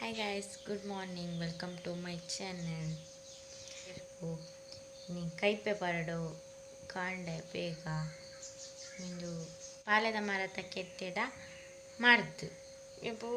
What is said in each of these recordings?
Hi guys, good morning, welcome to my channel. ನೀ ಕೈಪೆ Parrado ಕಾಂಡೆ ಬೇಗ ಇಂದು ಪಾಲೆದ ಮರತ ಕೆತ್ತೆಡ ಮರ್ದು ಇವು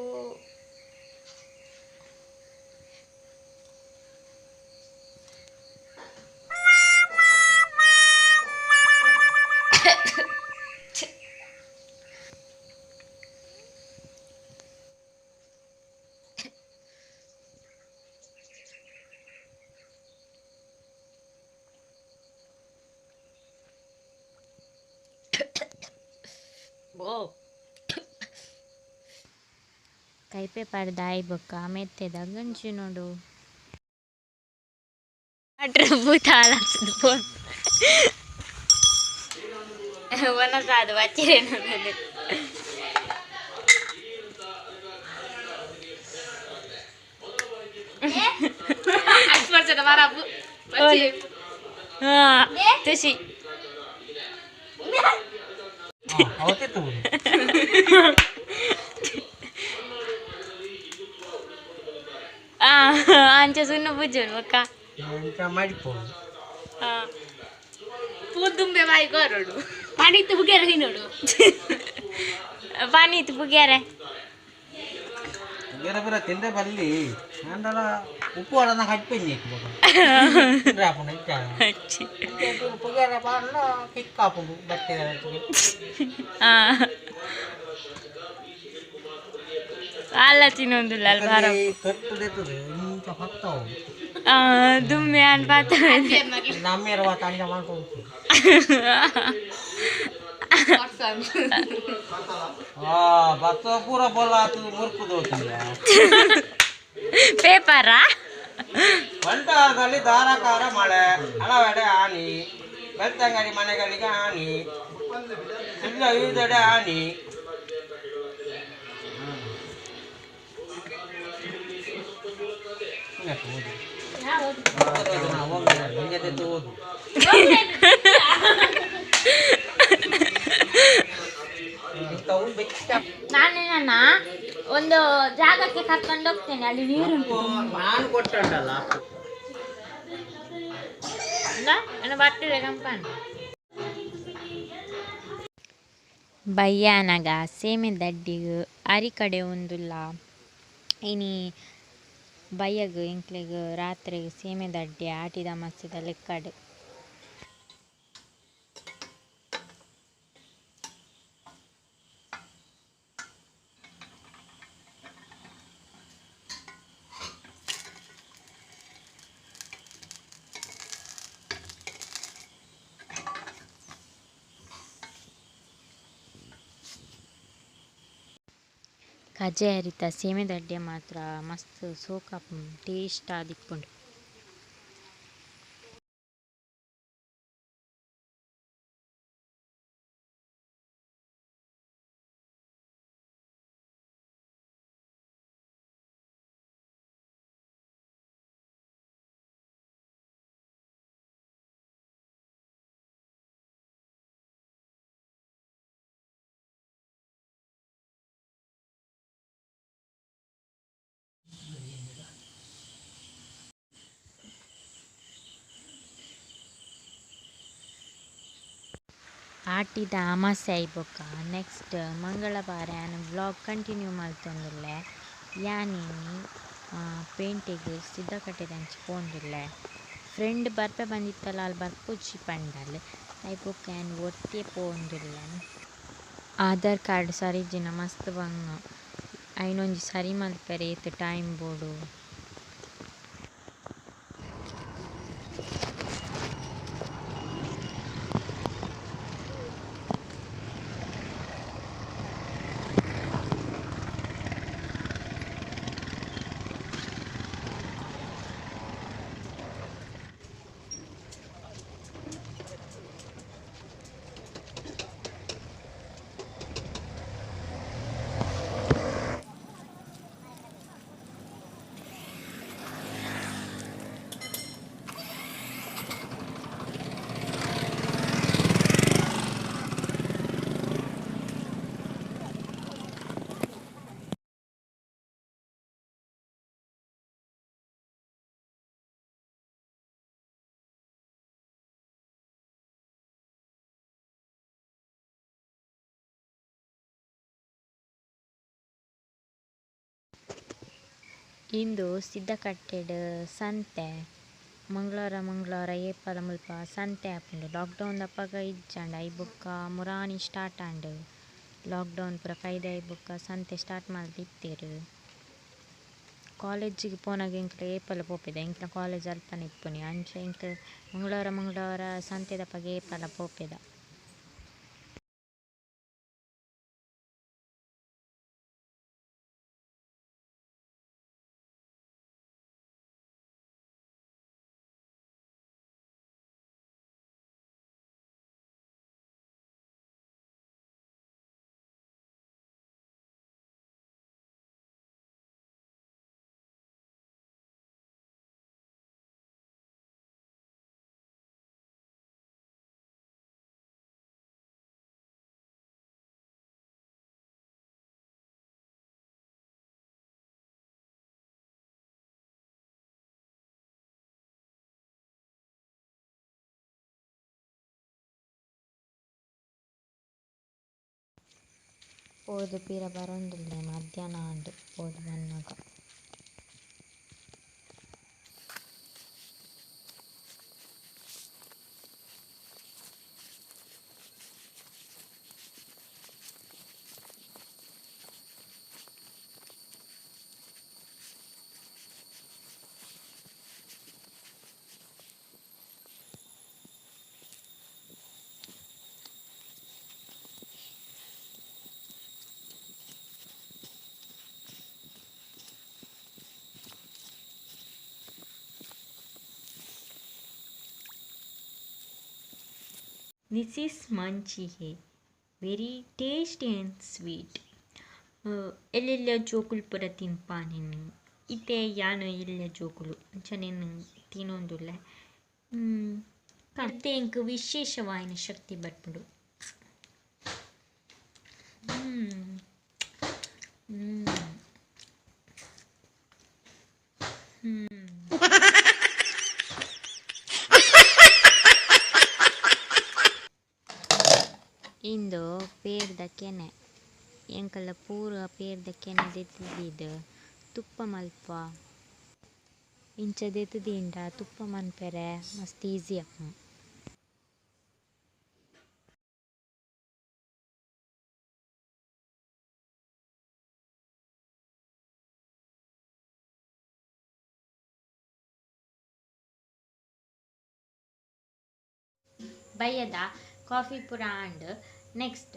ಕೈಪೆ ಪಡ್ದಾಯಿ ಬೊಕ್ಕ ಮೆತ್ತೆದ ಗಂಜಿ ನೋಡು ಭೂತಾಳ ವನಸಾದ ವಚ್ಚಿರೇನು ತುಷಿ ಅಂಚ ಸುಣ್ಣ ಪೂಜೆ ಬೊಕ್ಕ ಪೂದುಂಬೆ ಬಾಯಿ ಕೊರಡು ಪಾನಿತ್ತು ಬುಗ್ಯಾರ ತಿನ್ನೋಡು ಪಾನಿತ್ತು ಬುಗ್ಯಾರೆ ಬೇರೆ ಬೇರೆ ತಿಂದೆ ಬಲ್ಲಿ ಆಂಡಲ ಉಪ್ಪು ಅಡನ ಕಟ್ಪಿಂಜಿ ಉಪ್ಪುಗೆರೆ ಪಾಂಡ ಕಿಕ್ ಆಪುಂಡು ಬಟ್ಟೆ ಅಲ್ಲ ತಿನ್ನೊಂದಿಲ್ಲ ಅಲ್ಲ ಬಾರ ಕಟ್ಟುದೆತ್ತದು ಇಂಚ ಪತ್ತವು ದುಮ್ಮೆ ಅನ್ ಪಾತ ನಮ್ಮೇರ ವಾತ ಅಂಜ ಮಾಡ್ಕೊಂಡು ಭತ್ತ ಪೂರ ಬೊಲ್ಲ ಆತು ಮುರ್ಕು ದೋತಿಲ್ಲ ಪೇಪರಾ ಬಂಟಾರದಲ್ಲಿ ಧಾರಾಕಾರ ಮಳೆ, ಹಲವೆಡೆ ಹಾನಿ, ಬೆಳ್ತಂಗಡಿ ಮನೆಗಳಿಗೆ ಹಾನಿ, ಸುಳ್ಯ ವಿವಿಧೆಡೆ ಹಾನಿ. ಓದು ನಾನು ಒಂದು ಜಾಗಕ್ಕೆ ಕರ್ಕೊಂಡು ಹೋಗ್ತೇನೆ, ಅಲ್ಲಿ ನೀರುಂಟು. ನಾನು ಕೊಟ್ಟಲ್ಲ ಬರ್ತದೆ ಕಂಪನ್ ಬಯ್ಯಾನಗ ಸೇಮೆ ದಡ್ಡಿಗ್ ಅರಿ ಕಡೆ ಉಂದುಲ್ಲ ಇನಿ ಬಯ್ಯಗ್ ಎಂಕ್ಲೆಗ್ ರಾತ್ರೆಗ್ ಸೇಮೆ ದಡ್ಡಿ ಆಟಿದ ಮಸ್ತಿದ ಲೆಕ್ಕಡ್. ಕಜೆ ಅರಿತ ಸೇಮೆ ದಡ್ಡೆ ಮಾತ್ರ ಮಸ್ತ್ ಸೋಕಾಪುಂಡು, ಟೇಸ್ಟ್ ಆದಿಪ್ಪುಂಡು. ಆಟಿದ ಅಮಾಸೆ ಆಯ್ಬೊಕ್ಕ ನೆಕ್ಸ್ಟ್ ಮಂಗಳವಾರ ಯಾನ್ ವ್ಲಾಗ್ ಕಂಟಿನ್ಯೂ ಮಲ್ತೊಂದುಲ್ಲೆ. ಯಾನ್ ಇನಿ ಪೇಂಟೆಗ್ ಸಿದ್ದಕಟ್ಟೆದಂಚಿ ಪೋಂದುಲ್ಲೆ. ಫ್ರೆಂಡ್ ಬರ್ಪೆ ಬಂದಿತ್ತಲ್ಲ ಅಲ್ ಬರ್ಪುಜಿ ಪಂಡಲ್ ಐಬೊಕ್ಕ ಯಾನ್ ಒರ್ತಿಯೇ ಪೋಂದುಲ್ಲೆ. ಆಧಾರ್ ಕಾರ್ಡ್ ಸರಿಜಿನ ಮಸ್ತ್ ಬಂಗ ಐನೊಂಜಿ ಸರಿ ಮಲ್ಪೆರೆ ಏತ್ ಟೈಮ್ ಬೋಡು. ಇಂದು ಸಿದ್ದಕಟ್ಟೆಡ್ ಸಂತೆ ಮಂಗಳವಾರ ಮಂಗಳವಾರ ಏಪಲ ಮುಲ್ಪ ಸಂತೆ ಆಪುಂಡು. ಲಾಕ್ಡೌನ್ ದಪಗ ಇಜ್ಜಾಂಡ್ ಐಬೊಕ ಬೊಕ ಮುರಾನಿ ಸ್ಟಾರ್ಟ್ ಆಂಡ್. ಲಾಕ್ಡೌನ್ ಪೂರ ಕೈದ್ ಆಯಿಬೊಕ ಸಂತೆ ಸ್ಟಾರ್ಟ್ ಮಲ್ತಿತ್ತೆರ್. ಕಾಲೇಜ್ ಗ್ ಪೋನಗ ಎಂಕುಲು ಏಪಲ ಪೋಪೆದ ಎಂಕ್ಲ್ನ ಕಾಲೇಜ್ ಅಲ್ಪನೆ ಇಪ್ಪುನಿ ಅಂಚ ಎಂಕ್ ಮಂಗಳವಾರ ಮಂಗಳವಾರ ಸಂತೆದಪಗ ಏಪಲ ಪೋಪೆದ. ಪೋದು ಪಿರ ಬರೊಂದುಲ್ಲೆ ಮಧ್ಯಾಹ್ನ ಆಂಡ್ ಪೋದು ಬನ್ನಗ. This is ಮಂಚಿಗೆ very tasty and sweet. ಎಲ್ಲೆಲ್ಲ ಜೋಕುಲು ಪೂರ ತಿನ್ಪಾನೆನ್ ಇತ್ತೆ ಯಾನ್ ಎಲ್ಲ್ಯ ಜೋಕುಲು ಅಂಚನೆ ತಿನೊಂದುಲ್ಲೆ. ಇತ್ತೆ ಎಂಕ್ ವಿಶೇಷವಾಯಿನ ಶಕ್ತಿ ಬರ್ಪುಂಡು. ಇಂದು ಪೇರ್ದ ಕೆನೆ ಎಂಕಲ್ನ ಪೂರ ಪೇರ್ದ ಕೆನೆ ದೆತ್ತ್ ತುಪ್ಪ ಮಲ್ಪ ಇಂಚ ದೆತ್ತ್ ದೀಂಡ ತುಪ್ಪ ಮನ್ಪೆರೆ ಮಸ್ತ್ ಈಸಿ ಆಪುಂಡು. ಬಯ್ಯದ ಕಾಫಿ ಪೂರ ಆಂಡ್. ನೆಕ್ಸ್ಟ್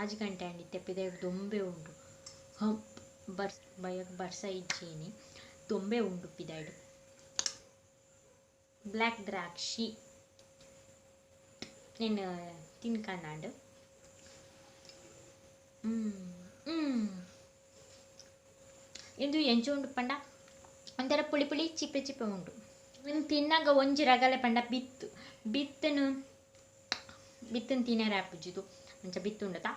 6 ಗಂಟೆ ಆಂಡ್ ಇತ್ತೆ ಪಿದಯಿಡ್ ದೊಂಬೆ ಉಂಡು. ಬರ್ಸ ಬಯ್ಯಗ್ ಬರ್ಸ ಇಜ್ಜೇನಿ ದೊಂಬೆ ಉಂಡು ಪಿದಯಿಡ್. ಬ್ಲ್ಯಾಕ್ ದ್ರಾಕ್ಷಿ ನೆನ್ ತಿನ್ಕಂದಾಂಡ್. ಇಂದು ಎಂಚ ಉಂಡು ಪಂಡ ಒಂಥರ ಪುಳಿ ಪುಳಿ ಚಿಪ್ಪೆ ಚಿಪ್ಪೆ ಉಂಡು. ಉಂದು ತಿನ್ನಗ ಒಂಜಿ ರಗಲೆ ಪಂಡ ಬಿತ್ತು ಬಿತ್ತುನು ಬಿತ್ತುನು ತಿನರೆ ಆಪುಜಿ ಅಂಚ ಬಿತ್ತು ಉಂಡತ.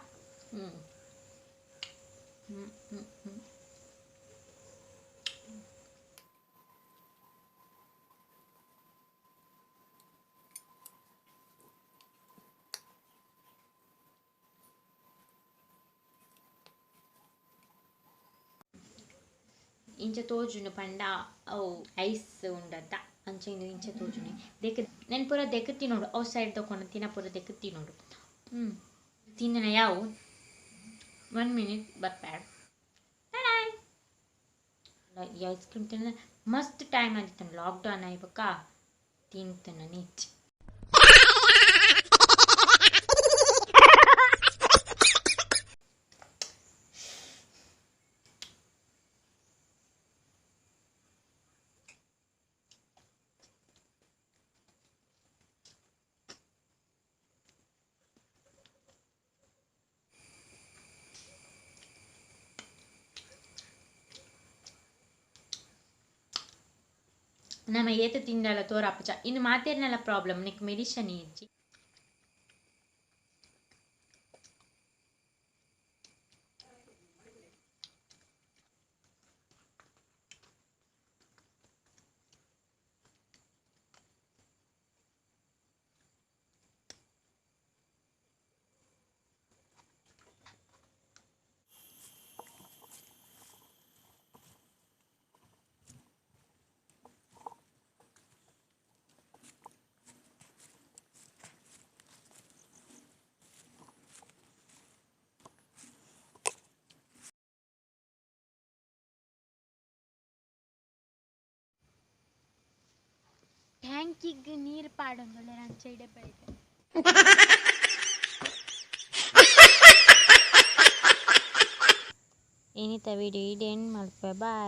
ಇಂಚ ತೋಜುಂಡು ಪಂಡ ಅವು ಐಸ್ ಉಂಡತ ಅಂಚ ಇಂದು ಇಂಚ ತೋಜುಂಡು ದೆಕ್ ನೆನ್ ಪೂರ ದೆಕ್ ತಿನ್ನೋಡು ಅವು ಸೈಡ್ ತಕೊಂಡು ತಿನ್ನ ಪೂರ ದೆಕ್ ತಿನ್ನೋಡು. ತಿನ್ನನ ಯಾವು 1 ಮಿನಿಟ್ ಬರ್ಪ್ಯಾಡ್. ಈ ಐಸ್ ಕ್ರೀಮ್ ತಿನ್ನ ಮಸ್ತ್ ಟೈಮ್ ಆದಿತ್ತು ಲಾಕ್ಡೌನ್ ಆಯ್ಬಕ ತಿಂತನ ನಿಚ್ಚ. ನಮ್ಮ ಏತ ತಿಂಡಲ ತೋರಾಪುಜ ಇನ್ನು ಮಾತೇರ್ನಲ ಪ್ರಾಬ್ಲಮ್ ನಿಕ್ ಮೆಡಿಷನ್ ಇಜ್ಜಿ. ಟ್ಯಾಂಕಿಗ್ ನೀರು ಪಾಡೊಂದುಲ್ಲೆರ್ ಅಂಚ ಇಡೆ ಬೈದೆ. ಇನಿತ ವಿಡಿಯೋ ಇಡೆ ಎಂಡ್ ಮಲ್ಪುವೆ, ಬಾಯ್.